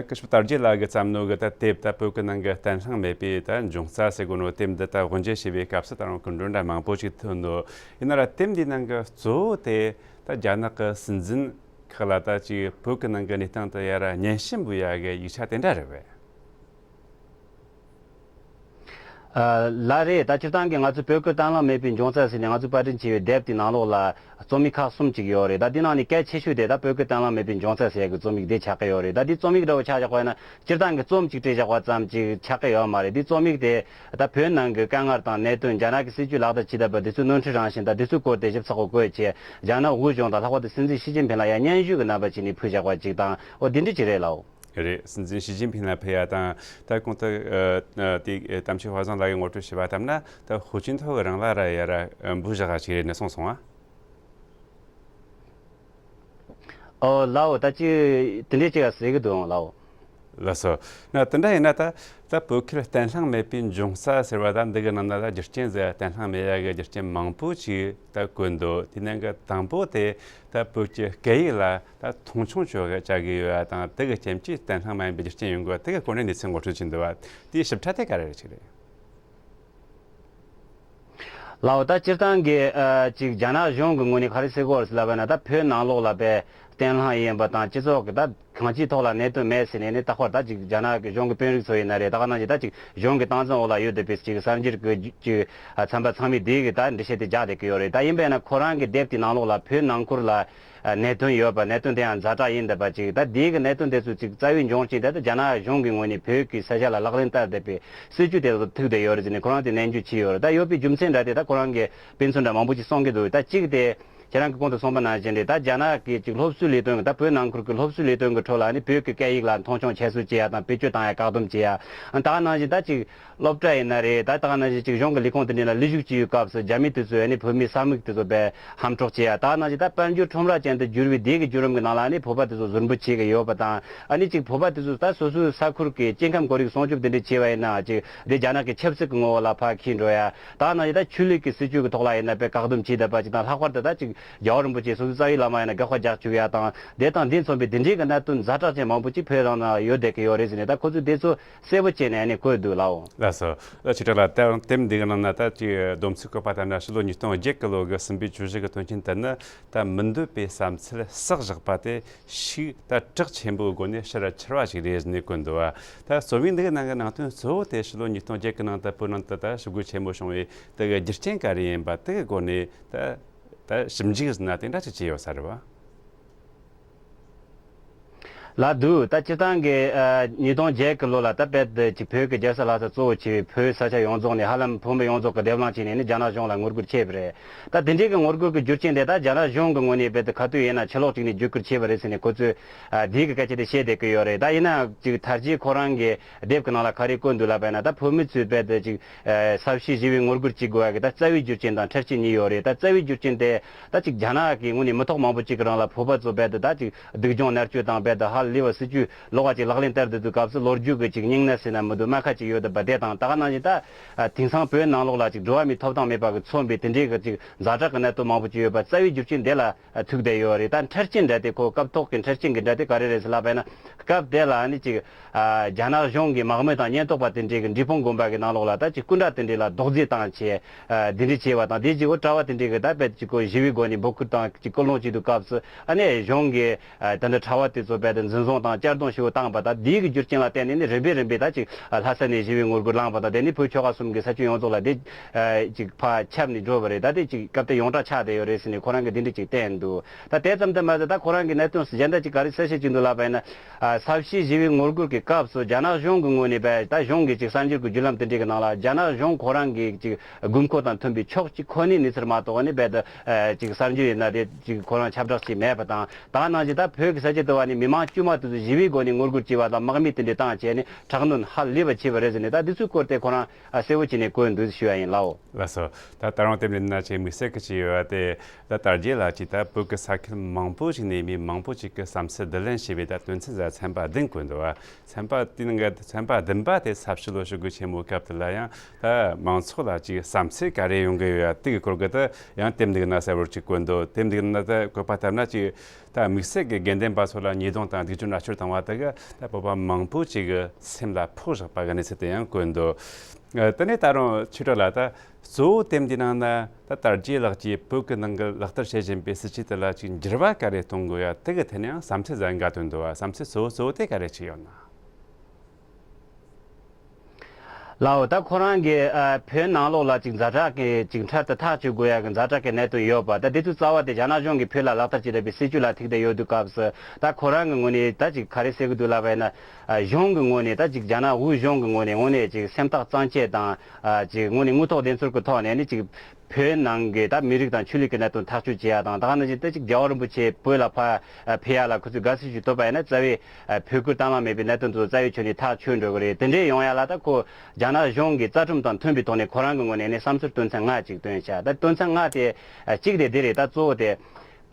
སྐུ་ཞབས་དར་རྒྱས་ལགས་ཀྱིས་བརྩམས་ནོ་གི་ད་དེབ་ད་བོད་ཀྱི་ནང་གི་བརྟན་ལྷིང་མེད་པའི་ད་འབྱུང་རྩ་ཟེར་གོ་ནོ་དེབ་འདི་ད་དབུ་འབྱེད་བྱེད་པའི་སྐབས་སུ་ད་རུང་སྐུ་མགྲོན་འདྲ་མང་པོ་ཞིག་ཐོན་འདུག་ཡིན་ན་ར་དེབ་འདིའི་ནང་གི་གཙོ་བོ་དེ་ད་རྒྱ་ནག་གི་སྲིད་འཛིན་ཁག་ལ་ད་ཅིག་བོད་ཀྱི་ནང་གི་གནས་སྟངས་དེ་ཡར་སྙན་ཞུ་འབུལ་ཡ་གི་ཡིག་ཆ་དེ་འདྲ་རེད་པས། ཨ་ལགས་རེད། ད་སྤྱིར་བཏང་གི་ང་ཚོ་བོད་ཀྱི་བརྟན་ལྷིང་མེད་པའི་འབྱུང་རྩ་ཟེར་ནས་ང་ཚོས་པར་སྐྲུན་བྱས་པའི་དེབ་དེའི་ནང་ལོགས་ལ་རྩོམ་ཡིག་ཁག་གསུམ་ཅིག་ཡོད་རེད། ད་དེའི་ནང་ནས་གལ་ཆེ་ཤོས་དེ་ད་བོད་ཀྱི་བརྟན་ལྷིང་མེད་པའི་འབྱུང་རྩ་ཟེར་ཡ་གི་རྩོམ་ཡིག་དེ་ཆགས་ཀྱི་ཡོད་རེད། ད་དེའི་རྩོམ་ཡིག་འདྲ་བོ་ཆ་བཞག་པ་ཡིན་ན་སྤྱིར་བཏང་གི་རྩོམ་ཅིག་བྲིས་བཞག་པ་ཙམ་ཅིག་ཆགས་ཀྱི་ཡོད་མ་རེད། དེའི་རྩོམ་ཡིག་དེ་ད་བོད་ནང་གི་དཀའ་ངལ་དང་གནད་དོན། རྒྱ་ནག་གི་སྲིད་ཇུས་ལག་བསྟར་བྱས་བསྡད་པ་དེ་ཚོའི་ནོར་འཁྲུལ་རང་བཞིན་དང་དེ་ཚོའི་སྐོར་དེ་ཞིབ་ཚགས་པོ་བཀོད་བྱས། རྒྱ་ནག་དབུས་གཞུང་དང་ལྷག་པར་དུ་སྲིད་འཛིན་ཞི་ཅིན་ཕིང་ལ་ཡང་སྙན་ཞུ་གི་རྣམ་པ་བྱས་ནས་ཕུལ་བཞག་པ་ཅིག་དང་། འོ་དེ་འདྲ་ཅིག་རེད་ལགས། རེད། སྲིད་འཛིན་ཞི་ཅིན་ཕིང་ལ་ཕུལ་ཡ་དང་། ད་གོང་དུ་ཨ་ཨ་དེ་ཨ་དམ་ཆོས་དཔལ་བཟང་ལགས་ཀྱིས་ངོ་སྤྲོད་བྱས་པ་ལྟར་ན། ད་ཧུའུ་ཅིན་ཐའོ་གིས་རང་ལ་ར་ཡ་ར་ཨ་འབུལ་བཞག་ཅིག་རེད་ནས་གསུངས་སོང་ཨ། ཨོ་ལགས་འོ། ད་ཅི་དེ་འདྲས་ཅིག་ཟེར་གི་འདུག་ལགས་འོ། ལགས་སོ། ན་དེ་འདྲ་ཡིན་ན་ད་ད་བོད་ཁུལ་བརྟན་ལྷིང་མེད་པའི་འབྱུང་རྩ་ཟེར་བ་ད་འདི་གི་ནང་ན་ད་རྒྱུ་རྐྱེན་ཟེར། བརྟན་ལྷིང་མེད་ཡ་གི་རྒྱུ་རྐྱེན་མང་པོ་ཅིག་ད་བཀོད་འདུག་དེ་ནང་གི་དང་པོ་དེ་ད་བོད་ཀྱི་སྐད་ཡིག་ལ་ད་མཐོང་ཆུང་བྱ་གི་བྱ་གི་ཡོད་ཡ་དང་། དེ་གི་རྐྱེན་གྱིས་བརྟན་ལྷིང་མ་ཡིན་པའི་རྒྱུ་རྐྱེན་ཡོང་གི་ཡོད། དེ་གི་སྐོར་ནས་གནས་ཚུལ་ངོ་སྤྲོད་བྱས་འདུག་བ། དེའི་ཞིབ་ཕྲ་དེ་ག་རེ་རེད་ཅིག་རེད། ལགས་འོ། ད་སྤྱིར་བཏང་གི་ཨ་ཅིག་རྒྱ་ནག་གཞུང་གི་ངོས་ནས་ག་རེ་ཟེར་གི་ཡོད་རེད་ཟེར་ལབ་པ་ན། ད་བོད་ནང་ལོགས་ལ་དཔེ་བརྟན་ལྷིང་ཡིན་པ་དང་། སྤྱི་ཚོགས་ཀྱི་ད་གང་ཅིའི་ཐོག་ལ་གནད་དོན་མེད་ཟེར་ནས་ནི། རྟག་པར་ད་ཅིག་རྒྱ་ནག་གི་གཞུང་གི་དཔོན་རིགས་ཚོ་ཡིན་ན་རེད། ད་ག་ནང་བཞིན་ད་ཅིག་གཞུང་གི་སྟངས་འཛིན་འོག་ལ་ཡོད་བསྡད་པའི་ཅིག་གསར་འགྱུར་གྱི་ཅིག་ཨ་ཚན་པ་ཚང་མས་དེ་གི་ད་འགྲེལ་བཤད་དེ་རྒྱག་བསྡད་ཀྱི་ཡོད་རེད། ད་ཡིན་པས་ན་ཁོ་རང་གི་དེབ་དེའི་ནང་ལོགས་ལ་བོད་ནང་ཁུལ་ལ་ཨ་གནད་དོན་ཡོད་པ། གནད་དོན་དེ་ཡང་ཛ་དྲག་ཡིན་བསྡད་པ་ཅིག་ད་དེ་གི་གནད་དོན་དེ་ཚོ་ཅིག་རྩ་བའི་འབྱུང་རྐྱེན་དེ་ད་རྒྱ་ནག་གཞུང་གི་ངོས་ནས་བོད་ཀྱི་ས་ཆ་ལ་ལག་ལེན་བསྟར་བསྡད་པའི་སྲིད་ཇུས་དེ་ཚོ་ཐུག་བསྡད་ཡོད་རེད་ཟེར་ནས་ཁོ་རང་དེ་ནན་བརྗོད་བྱས་ཡོད་རེད། ད་ཡོད་པའི་རྒྱུ་མཚན་འདྲ་དེ་ད་ཁོ་རང་གིས་དཔེ་མཚོན་འདྲ་མང་པོ་ཅིག་གསུང་གི་འདུག་ད་གཅིག་དེ་ ཁྱེད་རང་གིས་གོང་དུ་གསུངས་པ་ནང་བཞིན་རེད། ད་རྒྱ་ནག་གི་ཅིག་སློབ་གསོའི་ལས་དོན་གྱི། ད་བོད་ནང་ཁུལ་གྱི་སློབ་གསོའི་ལས་དོན་གྱི་ཁྲོད་ལ་ནི་བོད་ཀྱི་སྐད་ཡིག་ལ་མཐོང་ཆུང་ཁྱད་གསོད་བྱེད་ཡ་དང་བེད་སྤྱོད་བཏང་ཡ་བཀག་སྡོམ་བྱེད་ཡ། ད་ག་ནང་བཞིན་ད་ཅིག་སློབ་གྲྭ་ཡིན་ན་རེད། ད་ད་ག་ནང་བཞིན་ཅིག་གཞུང་གི་ལས་ཁུངས་དེ་འདྲ་ལ་ལས་ཞུགས་བྱེད་ཡུལ་སྐབས་སུ་རྒྱ་མི་དེ་ཚོས་ནི་བོད་མིའི་ས་མིག་དེ་ཚོ་བས་ཧམ་འཕྲོག་བྱེད་ཡ། ད་ག་ནང་བཞིན་ད་དཔལ་འབྱོར་ཁྲོམ་ར་ཅན་དུ་བསྒྱུར་བའི་དེ་གི་བརྒྱུད་རིམ་གྱི་ནང་ལ་ནི་བོད་པ་དེ་ཚོ་ཟུར་འབུད་བྱེད་ཀྱི་ཡོད་པ་དང་། ཨ་ནི་ཅིག་བོད་པ་དེ་ཚོ་ད་སོ་སོའི་ས་ཁུལ་གྱི་སྐྱེ་ཁམས་ཁོར་ཡུག་སྲུང་སྐྱོབ་དེ་འདྲ་བྱས་པ་ཡིན་ན་ཅིག་དེ་རྒྱ་ནག་གི་ཆབ་སྲིད་ཀྱི་ངོ་བོ་ལ་ཕར་འཁྱེར་འགྲོ་ཡ། ད་ག་ནང་བཞིན་ད་ཆོས་ལུགས་ཀྱི་སྲིད་ཇུས་ཀྱི་ཐོག་ལ་ཡིན་ན་དཔེ་བཀག་སྡོམ་བྱས་བསྡད་པ་ཅིག་དང་། ལྷག་པར་དུ་ད་ཅིག་རྒྱལ་བ་རིན་པོ་ཆེ་སོ་སོའི་རྩ་བའི་བླ་མ་ཡིན་ན་དགག་པ་རྒྱག་བཅུག་ཡ་དང་། དེ་དང་དེ་མཚུངས་པའི་དེ་འདྲའི་གི་གནད་དོན་ཛ་དྲག་ཅན་མང་པོ་ཅིག་བོད་རང་ན་ཡོད་བསྡད་ཀྱི་ཡོད་རེད་ཟེར་ནས། ད་ཁོ་ཚོས་དེ་ཚོ་གསལ་པོ་བྱས་ནས་ཨ་ནི་བཀོད་འདུག་ལགས། ལགས་སོ། ལགས་ཆོས་གྲགས་ལགས། ད་དེབ་འདི་གི་ནང་ན་ད་ཅིག་སྡོམ་ཚིག་བཀོད་པ་ལྟར་ན་ཕྱི་ལོ་ཉིས་སྟོང་བརྒྱད་གི་ལོ་གི་སྲིད་འཛིན་བཅུ་བཞི་གི་དོན་རྐྱེན་དེ་ནི་ད་མི་འདོད་པའི་བསམ་ཚུལ་བསགས་བཞག་པ་དེ་ཤུགས་ད་དྲག་ཆེན་པོའི་སྒོ་ནས་ཕྱིར་འཁྱེར་བ་ཞིག་རེད་ཟེར་ནས་བཀོད་འདུག་བ། ད་རྩོམ་ཡིག་འདི་གི་ནང་གི་ནང་དོན་གཙོ་བོ་དེ་ཕྱི་ལོ་ཉིས་སྟོང་བརྒྱད་གི་ནང་ད་བོད་ནང་དུ་ད་ཞི་རྒོལ་ཆེན་པོ་བྱུང་བའི་དེ་གི་རྒྱུ་རྐྱེན་ག་རེ་ཡིན་པ་དེ་གི་སྒོ་ནས་ད་ད་ཞིབ་འཇུག་ཟེར་ན་དེ་འདྲ་ཅིག་བྱས་ཡོད་ས་རེད་བ། ལགས་འདུག་ད་སྤྱིར་བཏང་གི་ཨ་ཉིས་སྟོང་བརྒྱད་གི་ལོ་ལ་ད་རྦད་དེ་ཅིག་བོད་ཀྱི་རྒྱལ་ས་ལྷ་ས་གཙོ་བོ་བྱས་པའི་བོད་ས་ཆ་ཡོངས་རྫོགས་ནས་ཧ་ལམ་བོད་མི་ཡོངས་རྫོགས་ཀྱིས་སྡེབ་ལངས་བྱས་ནས་ནི་རྒྱ་ནག་གཞུང་ལ་ངོ་རྒོལ་བྱས་པ་རེད། ད་དེ་འདྲའི་གི་ངོ་རྒོལ་གྱི་རྒྱུ་རྐྱེན་དེ་ད་རྒྱ་ནག་གཞུང་གི་ངོས་ནས་རྦད་དེ་ག་དུས་ཡིན་ན་ཕྱི་ལོགས་ཅིག་ནས་བརྒྱུད་སྐུར་བྱས་པ་རེད་ཟེར་ནས་ཁོ་ཚོས་ཨ་དེའི་གི་སྐད་ཆ་དེ་བཤད་བསྡད་ཀྱི་ཡོད་རེད། ད་ཡིན་ན་ཅིག་དར་རྒྱས་ཁོ་རང་གི་དེབ་ཀྱི་ནང་ལ་ག་རེ་བཀོད་འདུག་ལབ་པ་ཡིན་ན། ད་བོད་མི་ཚོས་རྦད་དེ་ཅིག་ཨ་ས་བྱི་ཞི་བའི་ངོ་རྒོལ་བྱེད་དགོས་ཡ་གི་ད་རྩ་བའི་རྒྱུ་རྐྱེན་དང་འཕྲལ་རྐྱེན་གཉིས་ཡོད་རེད། ད་རྩ་བའི་རྒྱུ་རྐྱེན་དེ་ད་ཅིག་རྒྱ་ནག་གི་ངོས་ནས་མི་ཐོག་མང་པོ་ཅིག་གི་རིང་ལ་བོད་པ་ཚོ་རྦད་དེ་ད་ཅིག་སྡུག་སྦྱོང་མནར་གཅོད་དང་། རྦད་དེ་ཧ་ལས་པ་སྲིད་ཇུས་ལོག་པ་ཅིག་ལག་ལེན་བསྟར་བསྡད་དུས་སྐབས་སུ་ལོ་རྒྱུས་ཀྱི་ཅིག་སྙིང་ནད་ཟེར་ན་མི་འདུག་རྨ་ཁ་ཅིག་ཡོད་བསྡད་པ་དེ་དང་། ད་ག་ནང་བཞིན་ད་དེང་སང་བོད་ནང་ལོགས་ལ་ཅིག་འགྲོ་བ་མིའི་ཐོབ་ཐང་མེད་པ་གི་མཚོན་པའི་དེ་འདྲའི་གི་ཅིག་ཛ་དྲག་གི་གནད་དོན་མང་པོ་ཅིག་ཡོད་པ་རྩ་བའི་རྒྱུ་རྐྱེན་དེ་ལ་ཐུག་བསྡད་ཡོད་རེད། ད་འཕྲལ་རྐྱེན་འདྲ་དེ་ཁོ་སྐབས་ཐོག་གི་འཕྲལ་རྐྱེན་གྱི་འདྲ་དེ་ག་རེ་རེད་ཟེར་ལབ་པ་ཡིན་ན། སྐབས་དེ་ལ་ནི་ཅིག་ཨ་རྒྱ་ནག་གཞུང་གི་དམག་མི་དང་ཉེན་རྟོག་པ་དེ་འདྲའི་གི་འབྲས་སྤུངས་དགོན་པ་གི་ནང་ལོགས་ལ་ད་ཅིག་སྐུ་འདྲ་དེ་འདྲའི་ལ་རྡོག་རྫིས་བཏང་བྱས། ཨ་དེ་འདྲའི་བྱས་པ་དང་། དེ་ཅིག་འོ་གྲྭ་བ་དེ་འདྲའི་གི་ད་རྦད་ཅིག་ཁོ་ཞི་བའི་སྒོ་ནས་འབོད་སྐུལ་དང་ཅིག་སྐུལ་སློང་བྱེད་དུས་སྐབས་སུ་ཨ་ནི་གཞུང་གི་ཨ་དེ་འདྲ་གྲྭ་བ་དེ་ཚོ་རྦད་དེ་འཛིན་བཟུང་དང་གཅར་རྡུང་ཞེ་པོ་བཏང་པ་དང་། དེའི་གི་རྒྱུ་རྐྱེན་ལ་བརྟེན་ནས་ནི་རིམ་པས་རིམ་པས་ད་ཅིག་ཨ་ལྷ་ས་ནས་ཞི་བའི་ངོ་རྒོལ་ལངས་པ་དང་། དེ་ནས་བོད་ཆོལ་ཁ་གསུམ་གི་ས་ཁུལ་ཡོངས་རྫོགས་ལ་དེ་ཨ་ཅིག་ཕར་ཁྱབ་ནས་འགྲོ་བ་རེད། ད་དེ་ཅིག་སྐབས་དེ་ཡོངས་གྲགས་ཆགས་བསྡད་ཡོད་རེད་ཟེར་ནས་ཁོ་རང་གིས་དེ་འདྲ་ཅིག་བསྟན་འདུག་ད་དེ་ཙམ་དུ་མ་ཟད་ད་ཁོ་རང་གི་གནད་དོན་གཞན་དག་ཅིག་ག་རེ་གསལ་བཤད་བྱེད་འདུག་ལབ་པ་ཡིན་ན། ཨ་ས་བྱི་ཞི་བའི་ངོ་རྒོལ་གྱི་སྐབས་སུ་རྒྱ་ནག་གཞུང་གི་ངོས་ནས་རྦད་ད་གཞུང་གི་ཅིག་གསར་འགྱུར་གྱི་བརྒྱུད་ལམ་དེ་འདྲའི་གི་ནང་ལ་རྒྱ་ནག་གཞུང་ཁོ་རང་གི་ཅིག་དགོས་མཁོ་དང་མཐུན་པའི་ཕྱོགས་གཅིག་ཁོ་ནའི་གནས་ཚུལ་མ་གཏོགས་ནི་རྦད་དེ་ཨ་ཅིག་གསར་འགྱུར་ཡིན་ན་དེ་ཅིག་ཁོ་རང་ཁྱབ་བསྒྲགས་བྱས་མེད་པ་དང་། ད་ག་ནང་བཞིན་ད་བོད་ཀྱི་ས་ཆ་དེ་བ་ནས་མི་མང་དཀྱུས་མ་དེ་ཚོ་ཞི་བའི་སྒོ་ནས་ངོ་རྒོལ་བྱས་པ་དང་། དམག་མི་དེ་འདྲས་བཏང་བྱས་ནས་དྲག་གནོན་ཧ་ལས་པ་བྱས་པ་རེད་ཟེར་ནས། ད་འདི་ཚོའི་སྐོར་དེ་ཁོ་རང་ཨ་གསལ་པོ་བྱས་ནས་བཀོད་འདུག་ཞུ་བ་ཡིན་ལགས། ལགས་སོ། ད་ད་རུང་དེ་མིན་ན་ཅིག་དམིགས་བསལ་གྱི་ཅིག་ཡོད་པ་དེ། ད་དར་རྒྱས་ལགས་ཀྱིས་ད་བོད་ཀྱི་ས་ཁུལ་མང་པོ་ཞིག་ནས་མི་མང་པོ་ཞིག་གི་བསམ་ཚུལ་བསྡུ་ལེན་བྱས་པའི་ད་དོན་ཚན་ཟ་ཚན་པ་བདུན་བཀོད་འདུག་བ། ཚན་པ་དེའི་ནང་གི་ཚན་པ་བདུན་པ་དེ་ས་ཕྱི་ལོ་ཞི་རྒོལ་ཆེན་མོའི་སྐབས་དེ་ལ་ཡང་ད་མང་ཚོགས་ལ་ཅིག་བསམ་ཚུལ་ག་རེ་ཡོང་གི་ཡོད་ཡ་དེ་གི་སྐོར་གྱི་ད་ཡང་དེབ་འདི་གི་ནང་གསལ་བོར་ཅིག་བཀོད་འདུག་དེབ་འདི་གི་ནང་ད་བཀོད་པ་ལྟར་ན་ཅིག་ད་དམིགས་བསལ་གྱི་དགོན་སྡེ་པ་ཚོ་ལ་ཉེས་རྡུང་དང་སྡིགས་སྦྱོར་མནར་གཅོད་བཏང་བ་དེ་གིས་ད་བོད་པ་མང་པོ་ཅིག་གི་སེམས་ལ་ཕོག་བཞག་པ་གི་གནས་ཚུལ་དེ་ཡང་བཀོད་འདུག་དེ་ནས་ད་རུང་ཆོས་གྲགས་ལགས། ད་གཙོ་བོ་དེབ་འདིའི་ནང་ན་ད་དར་རྒྱས་ལགས་ཀྱིས་བོད་ཀྱི་ནང་གི་ལག་བསྟར་བྱེད་བཞིན་པའི་སྲིད་བྱུས་དེ་ལ་ཅིག་འགྱུར་བ་ག་རེ་གཏོང་དགོས་ཡ་དེ་གི་ཐད་ནས་ཡང་བསམ་ཚུལ་ཟ་འགའ་བཏོན་འདུག་བ། བསམ་ཚུལ་གཙོ་བོ་གཙོ་བོ་དེ་ག་རེ་ཅིག་ཡོད་ན། ལགས་འོ། ད་ཁོ་རང་གིས་ཨ་བོད་ནང་ལོགས་ལ་ཅིག་ཛ་དྲག་གི་ཅིག་འཕྲལ་དུ་ཐག་གཅོད་དགོས་ཡ་གི་ཛ་དྲག་གི་གནད་དོན་ཡོད་པ། ད་དེ་ཚོའི་རྩ་བ་དེ་རྒྱ་ནག་གཞུང་གིས་བོད་ལ་ལག་བསྟར་བྱེད་བསྡད་པའི་སྲིད་བྱུས་ལ་ཐུག་བསྡད་ཡོད་དུས་སྐབས་སུ། ད་ཁོ་རང་གི་ངོས་ནས་ད་ཅིག་ག་རེ་ཟེར་གི་འདུག་ལབ་པ་ཡིན་ན། ཨ་གཞུང་གི་ངོས་ནས། ད་ཅིག་རྒྱ་ནག་དབུས་གཞུང་གི་ངོས་ནས་དངོས་གནས་ཅིག་སེམས་ཐག་གཙང་བཅད་དང་། ཨ་ཅིག་དངོས་གནས་དངོས་ཐོག་བདེན་འཚོལ་གྱི་ཐོག་ནས་ནི་ཅིག་བོད་ནང་གི་ད་མི་རིགས་དང་ཆོས་ལུགས་ཀྱི་གནད་དོན་ཐག་གཅོད་བྱེད་ཡ་དང་། ད་ག་ནང་བཞིན་ད་ཅིག་རྒྱལ་བ་རིན་པོ་ཆེ་བོད་ལ་ཕར་ཨ་ཕེབས་ཡ་ལ་ཁོ་ཚོས་དགའ་བསུ་ཞིག་ཐོབ་པ་ཡིན་ན། རྩ་བའི་ཨ་བོད་ཁུལ་གཏན་ལ་མེད་པའི་གནད་དོན་དེ་ཚོ་རྩ་བའི་ཆ་ནས་ཐག་ཆོད་འགྲོ་གི་རེད། དེ་འདྲས་ཡོང་ཡ་ལ་ད་ཁོ་རྒྱ་ནག་གཞུང་གི་རྩ་ཁྲིམས་དང་མཐུན་པའི་ཐོག་ནས་ཁོ་རང་གི་ངོས་ནས་ནི་བསམ་ཚུལ་དོན་ཚན་ལྔ་ཅིག་བཏོན་བཞག་ད་དོན་ཚན་ལྔ་དེ་ཨ་གཅིག་དེ་དེ་རེད། ད་གཙོ་བོ་དེ།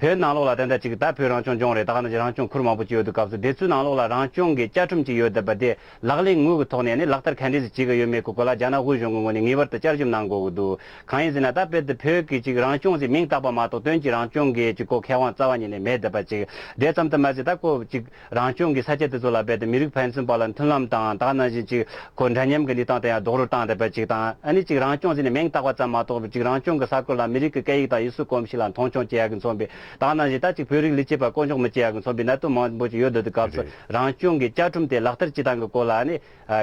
བོད་ནང་ལོགས་ལ་ད་ལྟ་ཅིག་ད་བོད་རང་སྐྱོང་ལྗོངས་རེད། ད་ག་ནང་བཞིན་རང་སྐྱོང་ཁུལ་མང་པོ་ཅིག་ཡོད་དུས་སྐབས་སུ། དེ་ཚོའི་ནང་ལོགས་ལ་རང་སྐྱོང་གི་བཅའ་ཁྲིམས་ཅིག་ཡོད་བསྡད་པ་དེ་ལག་ལེན་དངོས་ཀྱི་ཐོག་ནས་ནི་ལག་བསྟར་ག་འདྲས་ཅིག་བྱེད་ཀྱི་ཡོད་མེད་ཀྱི་སྐོར་ལ་རྒྱ་ནག་དབུས་གཞུང་གི་ངོས་ནས་ངེས་པར་དུ་བསྐྱར་ཞིབ་གནང་དགོས་ཀྱི་འདུག་གང་ཡིན་ཟེར་ན། ད་དཔེར་དུ་བོད་ཀྱི་ཅིག་རང་སྐྱོང་ཟེར་མིང་བཏགས་པ་མ་གཏོགས་དོན་གྱི་རང་སྐྱོང་གི་ཅིག་ཁོ་ཁེ་དབང་རྩ་བ་ཉིད་ནས་མེད་བསྡད་པ་ཅིག་དེ་ཙམ་དུ་མ་ཟད། ད་ཁོ་ཅིག་རང་སྐྱོང་གི་ས་ཆ་དེ་ཚོ་ལ་རྦད་དེ་མི་རིགས་ཕན་ཚུན་བར་ལ་མཐུན་ལམ་དང་། ད་ག་ནང་བཞིན་ཅིག་ཁོ་འདྲ་མཉམ་གྱི་གནས་སྟངས་དེ་ཡང་རྡོག་རོལ་བཏང་བསྡད་པ་ཅིག་དང་། ཨ་ནི་ཅིག་རང་སྐྱོང་ཟེར་ནས་མིང་བཏགས་པ་ཙམ་མ་གཏོགས། ཅིག་རང་སྐྱོང་གི་ས་ཁུལ་ལ་མི་རིགས་ཀྱི་སྐད་ཡིག་དང་ཡུལ་སྲོལ་གོམས་གཤིས་ལ་མཐོང་ཆུང་བྱེད་ཡ་གི་མཚོན་པའི་ ད་ག་ནང་བཞིན་ད་ཅིག་བོད་རིགས་ལས་བྱེད་པ་དཀོན་མཆོག་མི་གཅེས་ཡ་གི་མཚོན་པའི་གནད་དོན་མང་པོ་ཅིག་ཡོད་འདུག་དུས་སྐབས་སུ། རེད། རང་སྐྱོང་གི་བཅའ་ཁྲིམས་དེ་ལག་བསྟར་བྱེད་སྟངས་ཀྱི་སྐོར་ལ་ནི་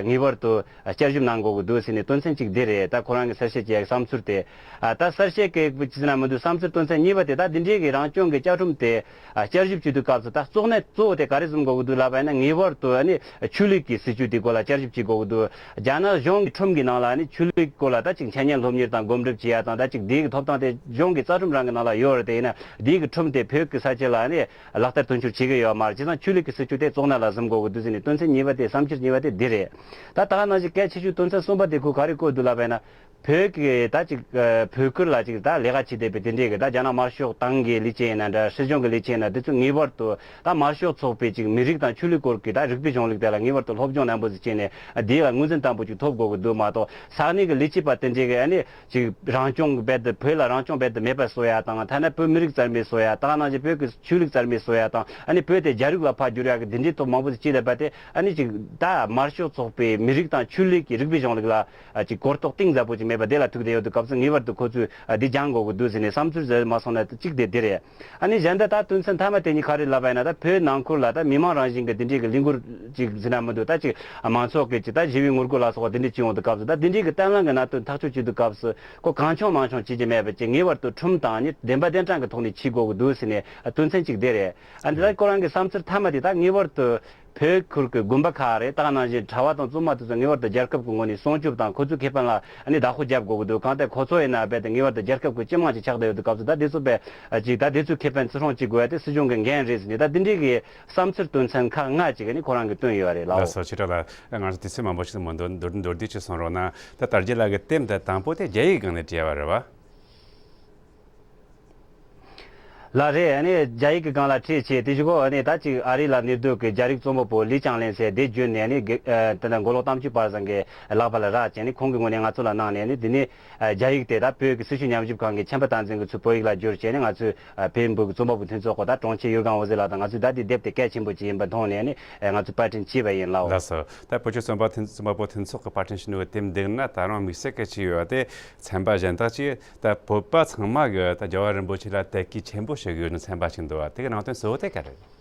ངེས་པར་དུ་བསྐྱར་ཞིབ་གནང་དགོས་ཀྱི་འདུག་ཟེར་ནས་དོན་ཚན་གཅིག་འདི་རེད། ད་ཁོ་རང་གི་གསལ་བཤད་བྱས་ཡ་བསམ་ཚུལ་དེ། ད་གསལ་བཤད་ཀྱི་ཅི་ཟེར་ན་མི་འདུག་བསམ་ཚུལ་དོན་ཚན་གཉིས་པ་དེ་ད་འདི་འདྲའི་གི་རང་སྐྱོང་གི་བཅའ་ཁྲིམས་དེ་བསྐྱར་ཞིབ་བྱེད་དུས་སྐབས་སུ་ད་གཙོ་གནད་གཙོ་བོ་དེ་ག་རེ་བཟུང་དགོས་ཀྱི་འདུག་ལབ་པ་ཡིན་ན། ངེས་པར་དུ་ནི་ཆོས་ལུགས་ཀྱི་སྲིད་བྱུས་དེའི་སྐོར་ལ་བསྐྱར་ཞིབ་བྱེད་དགོས་ཀྱི་འདུག་རྒྱ་ནག་གཞུང་གི་ཁྲིམས་ཀྱི་ནང་ལ་ནི་ཆོས་ལུགས་སྐོར་ལ་ད་ཅིག་འཆད་ཉན་སློབ་གཉེར་དང་གོམ་སྒྲིག་བྱེད་ཡ་དང་ད་ཅིག་དེའི་གི་ཐོབ་ཐང་དེ་གཞུང་གི་རྩ་ཁྲིམས་རང་གི་ནང་ལ་ཡོད་རེད། དེ་ཡིན་ན་དེའི་གི་ཁྲིམས་དེ་བོད་ཀྱི་ས་ཆ་ལ་ནི་ལག་བསྟར་དོན་འཁྱོལ་བྱེད་ཀྱི་ཡོད་མ་རེད། བྱས་ཙང་ཆོས་ལུགས་ཀྱི་སྲིད་བྱུས་དེ་གཙོ་གནད་ལ་བཟུང་དགོས་ཀྱི་འདུག་ཟེར་ནས་དོན་ཚན་གཉིས་པ་དེ་བསམ་འཆར་གཉིས་པ་དེ་འདི་རེད། ད་ད་ག་ནང་བཞིན་གལ་ཆེ་ཤོས་དོན་ཚན་གསུམ་པ་དེ་ཁོ་ག་རེ་བཀོད་འདུག་ལབ་པ་ཡིན་ན། བོད་ཀྱི་ད་ཅིག་ཨ་བོད་ཁུལ་ལ་ཅིག་ད་ལས་ཀ་བྱེད་བསྡད་པའི་དེ་འདྲའི་གི་ད་རྒྱ་ནག་དམར་ཤོག་ཏང་གི་ལས་བྱེད་ཡིན་ན་འདྲ། སྲིད་གཞུང་གི་ལས་བྱེད་ཡིན་ན་དེ་ཚོ་ངེས་པར་དུ་ད་དམར་ཤོག་ཚོགས་པའི་ཅིག་མི་རིགས་དང་ཆོས་ལུགས་སྐོར་གྱི་ད་རིག་པའི་གཞུང་ལུགས་དེ་ལ་ངེས་པར་དུ་སློབ་སྦྱོང་ནན་པོ་ཞིག་བྱས་ནས་དེ་ལ་ངོས་འཛིན་བརྟན་པོ་ཅིག་ཐོབ་དགོས་ཀྱི་འདུག་མ་གཏོགས། ས་གནས་ཀྱི་ལས་བྱེད་པ་དེ་འདྲའི་གི་ཨ་ནི་ཅིག་རང་སྐྱོང་རྦད་དེ་བོད་ལ་རང་སྐྱོང་རྦད་དེ་མེད་པ་བཟོ་ཡ་དང་། ཐ་ན་བོད་མི་རིགས་རྩ་མེད་བཟོ་ཡ། ད་ག་ནང་བཞིན་བོད་ཀྱི་ཆོས་ལུགས་རྩ་མེད་བཟོ་ཡ་དང་། ཨ་ནི་བོད་དེ་རྒྱ་རིགས་ལ་ཕར་བསྒྱུར་ཡ་གི་དེ་འདྲའི་ཐོག་མང་པོ་ཞིག་བྱས་བསྡད་པ་དེ་ཨ་ནི་ཅིག་ད་དམར་ཤོག་ཚོགས་པའི་མི་རིགས་དང་ཆོས་ལུགས་ཀྱི་རིག་པའི་གཞུང་ལུགས་ལ། ཨ་ཅིག་གོ་རྟོགས་གཏིང་ཟབ་པོ་ཅིག་མེད་པ་དེ་ལ་ཐུག་བསྡད་ཡོད་དུས་སྐབས་སུ་ངེས་པར་དུ་ཁོ་ཚོས་ཨ་འདི་སྦྱང་དགོས་ཀྱི་འདུག་ཟེར་ནས་བསམ་ཚུལ་ཟེར་མ་སོང་ན་གཅིག་དེ་འདི་རེད། ཨ་ནི་གཞན་དག་ད་དོན་ཚན་མཐའ་མ་དེ་གཉིས་ག་རེ་ལབ་པ་ཡིན་ན། ད་བོད་ནང་ཁུལ་ལ་ད་མི་མང་རང་བཞིན་གྱི་འདི་འདྲའི་གི་ལས་འགུལ་ཅིག་ཟེར་ན་མི་འདུག་ད་ཅིག་མང་ཚོགས་ཀྱི་ཅིག་ད་ཞི་བའི་ངོ་རྒོལ་ལ་སོགས་པ་འདི་འདྲ་བྱེད་ཡོང་དུས་སྐབས་སུ། ད་འདི་འདྲའི་གི་བརྟན་ལྷིང་གི་གནད་དོན་ཐག་གཅོད་བྱེད་དུས་སྐབས་སུ་ཁོ་གང་བྱུང་མང་བྱུང་བྱེད་ཀྱི་མེད་པ་ཅིག་ངེས་པར་དུ་ཁྲིམས་དང་ནི་བདེན་པ་བདེན་དྲང་གི་ཐོག་ནས་བྱེད་དགོས་ཀྱི་འདུག་ཟེར་ནས་དོན་ཚན་གཅིག་དེ་རེད། ཨ་འདི་ལ་ཁོ་རང་གི་བསམ་ཚུལ་མཐའ་མ་དེ་ད་ངེས་པར་དུ་བོད་ཁུལ་གྱི་དགོན་པ་ཁག་རེད། ད་ག་ནང་བཞིན་གྲྭ་བ་དང་བཙུན་མ་དེ་ཚོ་ངེས་པར་དུ་རྒྱལ་ཁབ་ཀྱི་ངོས་ནས་སྲུང་སྐྱོབ་དང་ཁོ་ཚོའི་ཁེ་ཕན་ལ་ཨ་ནི་བདག་པོ་རྒྱབ་དགོས་ཀྱི་འདུག་གང་ལྟར་ཁོ་ཚོ་ཡིན་ན་རྦད་དེ་ངེས་པར་དུ་རྒྱལ་ཁབ་ཀྱི་སྤྱི་དམངས་ཅིག་ཆགས་བསྡད་ཡོད་དུས་སྐབས་སུ། ད་དེ་ཚོ་རྦད་ཅིག་ད་དེ་ཚོའི་ཁེ་ཕན་བརྩི་སྲུང་བྱེད་དགོས་ཡ་དེ་སྲིད་གཞུང་གི་འགན་རེད་ཟེར་ནས། ད་དེ་འདྲའི་གི་བསམ་ཚུལ་དོན་ཚན་ཁག་ལྔ་ཅིག་ཨ་ནི་ཁོ་རང་གིས་བཏོན་ཡོད་རེད་ལགས། ལགས་སོ། ཆེ་དྲགས་ལགས། ང་ཚོ་དུས་ཚོད་མང་པོ་ཞིག་མི་འདུག་མདོར་མདོར་བསྡུས་ཅིག་གསུང་རོགས་གནང་། ད་དར་རྒྱས་ལགས་ཀྱིས་དེབ་འདི་དང་པོ་དེ་རྒྱ་ཡིག་སྒང་ནས་བྲིས་པ་རེད་བ། ལགས་རེད། ཨ་ནི་རྒྱ་ཡིག་གི་སྒང་ལ་ཁྲིད་བྱས། དེ་བཞིན་ཨ་ནི་ད་ཅིག་ཨ་རི་ལ་གནས་སྡོད་ཀྱི་རྒྱ་རིགས་རྩོམ་པ་པོ་ལི་ཅང་ལེན་ཟེར་དེ་བརྒྱུད་ནས་ཨ་ནི་དགེ་ཨ་དེ་འདྲ་མགོ་ལོག་དམ་ཆོས་པ་ཚང་གི་ལག་པ་ལ་རག་བྱས་ནས་ཁོང་གི་ངོས་ནས་ང་ཚོ་ལ་གནང་ནས། ཨ་ནི་དེ་ནས་ཨ་རྒྱ་ཡིག་དེ་ད་བོད་ཀྱི་སྲི་ཞུ་ཉམས་ཞིབ་ཁང་གི་ཆེན་པོ་བསྟན་འཛིན་གྱིས་ཚུར་བོད་ཡིག་ལ་བསྒྱུར་བྱས་ནས། ང་ཚོས་ཨ་བོད་འབྲུག་གི་རྩོམ་པ་པོ་མཐུན་ཚོགས་ཀྱི་ད་དྲུང་ཆེ་ཡུལ་སྒང་འོད་ཟེར་ལགས་དང་ང་ཚོས་ད་དེ་དེབ་དེ་གལ་ཆེན་པོ་ཅིག་ཡིན་པ་མཐོང་ནས་ཨ་ནི་ཨ་ང་ཚོས་པར་སྐྲུན་བྱས་པ་ཡིན་ལགས། ལགས་སོ། ད་བོད་ཀྱི་རྩོམ་པ་མཐུན་རྩོམ་པ་པོ་མཐུན་ཚོགས་ཀྱི་པར་སྐྲུན་བྱས་ནོ་དེབ་འདི་ན་ད་རུང་དམིགས་བསལ་གྱི་ཅིག་ཡོད་དེ། ཚན་པ་གཞན་དག་ཅིག་ད་བོད་པ་ཚང་མ་གིས་ད་རྒྱལ་བ་རིན་པོ་ཆེ་ལ་དད་གུས་ཆེན་པོ་ཞིག་ཡོད་ནི་ཚན་པ་ཞིག་འདུག་བ། དེ་གི་ནང་དོན་གཙོ་བོ་དེ་ག་རེ་རེད།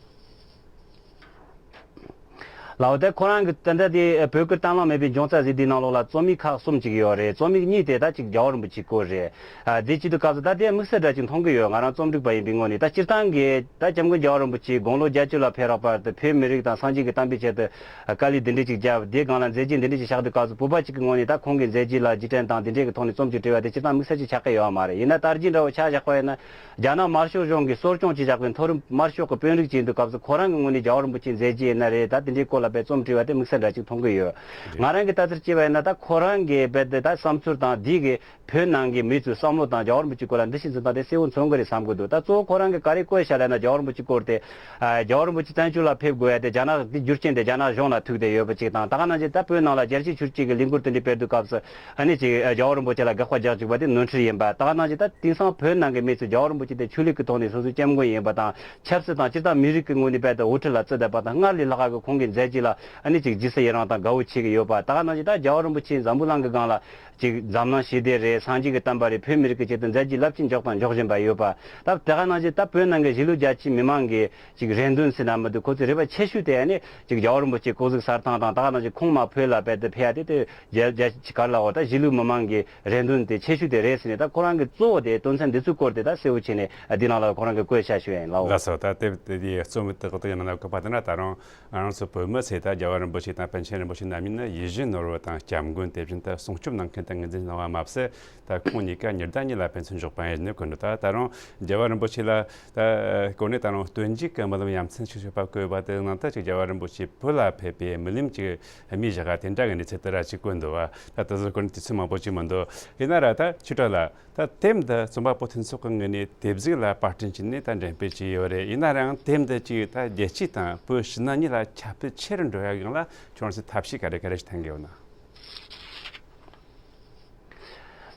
ལགས་འོ། དེ་ཁོ་རང་གི་ད་ལྟ་དེ་བོད་ཀྱི་བརྟན་ལྷིང་མེད་པའི་འབྱུང་རྩ་ཟེར་དེའི་ནང་ལོགས་ལ་རྩོམ་ཡིག་ཁག་གསུམ་ཅིག་ཡོད་རེད། རྩོམ་ཡིག་གཉིས་དེ་ད་ཅིག་རྒྱལ་བ་རིན་པོ་ཆེའི་སྐོར་རེད། ཨ་དེ་བྱེད་དུས་སྐབས་སུ་ད་དེ་དམིགས་བསལ་འདྲ་ཅིག་མཐོང་གི་ཡོད། ང་རང་རྩོམ་སྒྲིག་པ་ཡིན་པའི་ངོས་ནས། ད་སྤྱིར་བཏང་གི་ད་སྐྱབས་མགོན་རྒྱལ་བ་རིན་པོ་ཆེ་དགུང་ལོ་བརྒྱད་ཅུ་ལ་ཕེབས་རག་བར་དུ་བོད་མི་རིགས་དང་སངས་རྒྱས་ཀྱི་བསྟན་པའི་ཆེད་དུ་དཀའ་ལས་འདི་འདྲ་ཅིག་བརྒྱབ། དེའི་སྒང་ལ་མཛད་རྗེས་འདི་འདྲ་ཅིག་བཞག་དུས་སྐབས་སུ་བོད་པ་ཅིག་གི་ངོས་ནས་ད་ཁོང་གི་མཛད་རྗེས་ལ་རྗེས་དྲན་དང་དེ་འདྲའི་གི་ཐོག་ནས་རྩོམ་ཅིག་བྲིས་པ་དེ་སྤྱིར་བཏང་དམིགས་བསལ་ཅིག་ཆགས་ཀྱི་ཡོད་མ་རེད། ཡིན་ན་དར་རྒྱས་འདྲ་བོ་ཆ་བཞག་པ་ཡིན་ན། རྒྱ་ནག་དམར་ཤོག་གཞུང་གིས་གསོ་སྐྱོང་བྱེད་བཞག་པའི་མཐོ་རིམ་དམར་ཤོག་གི་དཔོན་རིགས་ཅིག་ཡིན་དུས་སྐབས་སུ་ཁོ་རང་གི་ངོས་ནས་རྒྱལ་བ་རིན་པོ་ཆེའི་མཛད་རྗེས་ཡིན་ན་རེད། ད་དེ་འདྲའི་སྐོར་ལ་དཔེ་རྩོམ་བྲིས་པ་དེ་དམིགས་བསལ་འདྲ་ཅིག་མཐོང་གི་ཡོད། རེད། ང་རང་གི་ལྟ་ཚུལ་བྱས་པ་ཡིན་ན། ད་ཁོ་རང་གི་རྦད་དེ་ད་བསམ་ཚུལ་དང་དེའི་གི་བོད་ནང་གི་མི་ཚོའི་བསམ་བློ་དང་རྒྱལ་བ་རིན་པོ་ཆེའི་སྐོར་ལ་འདུ་ཤེས་འཛིན་སྟངས་དེ་གསལ་བོ་མཚོན་གྱི་རེད་བསམ་གྱི་འདུག་ད་གཙོ་བོ་ཁོ་རང་གིས་ག་རེ་བཀོད་བཞག་ལབ་ན། རྒྱལ་བ་རིན་པོ་ཆེའི་སྐོར་དེ་ཨ་རྒྱལ་བ་རིན་པོ་ཆེ་བཙན་བྱོལ་ལ་ཕེབས་དགོས་ཡ་དེ་རྒྱ་ནག་དེ་རྒྱུ་རྐྱེན་དེ་རྒྱ་ནག་གཞུང་ལ་ཐུག་བསྡད་ཡོད་པ་ཅིག་དང་། ད་ག་ནང་བཞིན་ད་བོད་ནང་ལ་རྒྱལ་གཅེས་ཆོས་གཅེས་ཀྱི་ལས་འགུལ་དེ་འདྲ་སྤེལ་དུས་སྐབས་སུ་ཨ་ནི་ཅིག་རྒྱལ་བ་རིན་པོ་ཆེ་ལ་དགག་པ་རྒྱག་བཅུག་པ་དེ་ནོར་འཁྲུལ་ཡིན་པ། ད་ག་ནང་བཞིན་ད་དེང་སང་བོད་ནང་གི་མི་ཚོས་རྒྱལ་བ་རིན་པོ་ཆེ་དེ་ཆོས་ལུགས་ཀྱི་ཐོག་ནས་སོ་སོའི་སྐྱབས་མགོན་ཡིན་པ་དང་། ཆབ་སྲིད་དང་སྤྱིར་བཏང་མི་རིགས་ཀྱི་ངོས་ནས་རྦད་དེ་དབུ་ཁྲིད་ལ་བརྩི་བསྡད་པ་དང་། སྔར་ལས་ལྷག་གི་ཁོང་གི་མཛད་རྗེས་ལ་ཨ་ནི་ཅིག་རྗེས་སུ་ཡི་རང་དང་དགའ་བོ་བྱེད་ཀྱི་ཡོད་པ། ད་ག་ནང་བཞིན་ད་རྒྱལ་བ་རིན་པོ་ཆེ་འཛམ་བུ་གླིང་གི་སྒང་ལ་ཅིག་འཛམ་གླིང་ཞི་བདེ་རེད། སངས་རྒྱས་ཀྱི་བསྟན་པ་རེད། བོད་མི་རིགས་ཀྱི་ཆེད་དུ་མཛད་རྗེས་རླབས་ཆེན་འཇོག་དང་འཇོག་བཞིན་པ་ཡོད་པ། ད་དེ་ག་ནང་བཞིན་ད་བོད་ནང་གི་གཞིས་ལུས་རྒྱ་ཆེའི་མི་མང་གི་ཅིག་རེ་འདུན་ཟེར་ན་མི་འདུག་ཁོ་ཚོའི་རེ་བ་ཆེ་ཤོས་དེ་ཨ་ནི་ཅིག་རྒྱལ་བ་རིན་པོ་ཆེ་སྐུ་གཟུགས་གསལ་ཐང་དང་། ད་ག་ནང་བཞིན་ཁོང་མར་བོད་ལ་རྦད་དེ་ཕེབས་ཡ་དེ་དེ་རྒྱ་རྒྱ་ཆེ་ག་རེ་ལབ་དགོས། ད་གཞིས་ལུས་མི་མང་གི་རེ་འདུན་དེ་ཆེ་ཤོས་དེ་རེད་ཟེར་ནས། ད་ཁོ་རང་གི་གཙོ་བོ་དེ་དོན་ཚན་འདི་ཚོའི་སྐོར་དེ་ད་གསལ་བོ་བྱས་ནས་འདི་ནང་ལ་ཁོ་རང་གིས་བཀོད་བཞག་ཞུ་ཡ་ཡིན་ལགས། ལགས་སོ། ད་དེབ་དེ་དེའི་རྩོམ་དེ་གི་ནང་ལ་བཀོད་པ་དེ་ན། ད་རུང་ང་རང་ཚོ་བོད་མི་ཚོས་ད་རྒྱལ་བ་རིན་པོ་ཆེ་དང་པཎ་ཆེན་རིན་པོ་ཆེ་རྣམ་གཉིས་ནི་ཡིད་བཞིན་ནོར་བུ་དང་སྐྱབས་མགོན་དེ་བཞིན་དུ་སྲུང་སྐྱོབ་གནང་མཁན་དུ་ངོས་འཛིན་གནང་བ་མ་ཟད། ད་ཁོང་གཉིས་ཀ་ཉི་ཟླ་གཉིས་ལ་ཕན་ཚུན་འཇོག་པ་ཡིན་ནི་གོ་འདུག་ད་ད་རུང་རྒྱལ་བ་རིན་པོ་ཆེ་ལ་ད་གོ་གནས་ད་རུང་སྟོན་མཇུག་གི་སྨོན་ལམ་ཡ་མཚན་ཞིག་ཞུས་པ་བཀོད་པ་དེ་ནང་ད་ཅིག་རྒྱལ་བ་རིན་པོ་ཆེ་བོད་ལ་ཕེབས་པའི་སྨོན་ལམ་ཅིག་སྨོས་བཞག་ག་དེ་འདྲ་གི་གནས་ཚུལ་དེ་ར་ཅིག་བཀོད་འདུག་བ། ད་དེ་ཚོ་གོ་གནས་དུས་ཚོད་མང་པོ་ཅིག་མི་འདུག་ཡིན་ན་ར་ད་ཆོས་གྲགས་ལགས། ད་དེབ་འདི་རྩོམ་པ་པོ་མཐུན་ཚོགས་ཀྱི་ངོས་ནས་དེབ་གཟུགས་ལ་པར་སྐྲུན་བྱས་ནས་ད་འགྲེམས་སྤེལ་བྱས་ཡོད་རེད། ཡིན་ན་རང་དེབ་འདི་ཅིག་ད་རྒྱལ་སྤྱི་དང་བོད་ཕྱི་ནང་གཉིས་ལ་ཁྱབ་སྤེལ་ཆེ་རུ་འགྲོ་ཡ་སྒང་ལ་ཁྱོད་རང་ཚོས་ཐབས་ཤེས་ག་རེ་ག་རེ་ཞིག་འཐེན་གྱི་ཡོད་ན།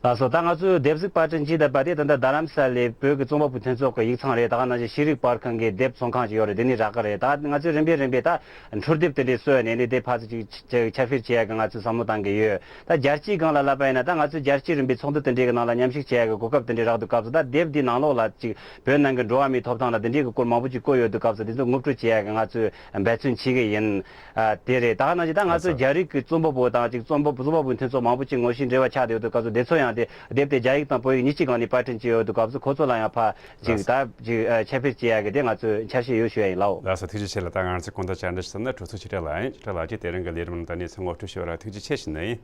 ལགས་སོ། ད་ང་ཚོས་དེབ་གཟིགས་པར་སྐྲུན་བྱས་བསྡད་པ་དེ་ད་ལྟ་རྡ་རམ་ས་ལའི་བོད་ཀྱི་རྩོམ་པ་པོའི་མཐུན་ཚོགས་ཀྱི་ཡིག་ཚང་རེད། ད་ག་ནང་བཞིན་ཤེས་རིག་པར་ཁང་གི་དེབ་ཚོང་ཁང་ཅིག་ཡོད་རེད། དེ་ནས་རག་གི་རེད། ད་ང་ཚོས་རིམ་པས་རིམ་པས་ད་འཕྲུལ་དེབ་དེ་འདྲའི་བཟོས་ནས་ནས་དེ་ཕར་ཚུར་ཅིག་ཅིག་ཁྱབ་བཤེར་བྱེད་ཡ་གི་ང་ཚོས་བསམ་བློ་བཏང་གི་ཡོད། ད་རྒྱལ་སྤྱིའི་སྒང་ལ་ལབ་པ་ཡིན་ན་ད་ང་ཚོས་རྒྱལ་སྤྱིའི་རིམ་པའི་ཚོགས་འདུ་དེ་འདྲའི་གི་ནང་ལ་མཉམ་ཞུགས་བྱེད་ཡ་གི་གོ་སྐབས་དེ་འདྲའི་རག་དུས་སྐབས་སུ། ད་དེབ་འདིའི་ནང་ལོགས་ལ་ཅིག་བོད་ནང་གི་འགྲོ་བ་མིའི་ཐོབ་ཐང་ལ་དེ་འདྲའི་གི་སྐོར་མང་པོ་ཅིག་བཀོད་ཡོད་དུས་སྐབས་སུ་དེ་ཚོ་ངོ་སྤྲོད་བྱེད་ཡ་གི་ང་ཚོས་འབད་བརྩོན་བྱེད་གི་ཡིན། ཨ། དེ་རེད། ད་ག་ནང་བཞིན་ད་ང་ཚོ་ལགས་སོ། རྒྱ་རིགས་ཀྱི་རྩོམ་པ་པོ་དང་ཅིག་རྩོམ་པ་རྩོམ་པ་པོའི་མཐུན་ཚོགས་མང་པོ་ཅིག་ངོ་ཤེས་འབྲེལ་བ་ཆགས་བསྡད་ཡོད་དུས་སྐབས་སུ་དེ་ཚོ་ཡང་དེ་དེབ་དེ་རྒྱ་ཡིག་དང་བོད་ཡིག་གཉིས་ཀྱི་སྒང་ནས་པར་སྐྲུན་བྱས་ཡོད་དུས་སྐབས་སུ་ཁོ་ཚོ་ལ་ཡང་ཕར་ཅིག་ལགས་སོ། ད་ཅིག་ཨ། ཁྱབ་སྤེལ་བྱེད་ཡ་གི་དེ་ང་ཚོས་འཆར་གཞི་ཡོད་ཞུ་ཡ་ཡིན་ལགས། ལགས་སོ། ཐུགས་རྗེ་ཆེ་ལགས། ད་ང་ཚོས་གོང་དུ་བཅར་འདྲི་ཞུས་ན་གྲོས་ཚོགས་ཆེ་གྲས་ལགས་ཡིན། ཁྲི་ལགས་ཀྱིས་དེ་རིང་གི་ལས་རིམ་ནང་ད་གནས་ཚུལ་ངོ་སྤྲོད་ཞུས་པ་ལ་ཐུགས་རྗེ་ཆེ་ཞུ་ནི་ཡིན།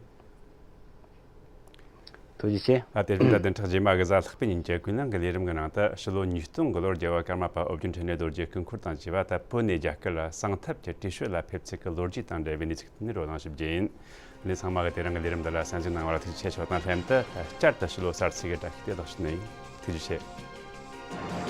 ཐུགས་རྗེ་ཆེ། ད་དེ་རིང་ད་བདུན་ཕྲག་རྗེས་མ་གི་གཟའ་ལྷག་པའི་ཉིན་གྱི་ཀུན་གླེང་གི་ལས་རིམ་གྱི་ནང་དུ་ཕྱི་ལོ་ཉིས་སྟོང་གི་ལོར་རྒྱལ་བ་ཀརྨ་པ་ཨོ་རྒྱན་འཕྲིན་ལས་རྡོ་རྗེའི་སྐུ་འཁོར་དང་བཅས་པ་ད་བོད་ནས་རྒྱ་གར་ལ་གསང་ཐབས་ཀྱི་བྲོས་བྱོལ་ལ་ཕེབས་ཚུལ་གྱི་ལོ་རྒྱུས་དང་འབྲེལ་བའི་གནས་ཚུལ་དེ་ནས་བགྲོ་གླེང་ཞུ་རྒྱུ་ཡིན། ལས་ཚང་མ་གིས་དེ་རིང་གི་ལས་རིམ་འདི་ལ་གསན་གཟིགས་གནང་བར་ཐུགས་རྗེ་ཆེ་ཞུ་བ་དང་ལྷན་དུ་བསྐྱར་དུ་ཕྱི་ལོ་གསར་ཚེས་ཀྱི་བཀྲ་ཤིས་བདེ་ལེགས་ཞུ་ནི་ཡིན། ཐུགས་རྗེ་ཆེ།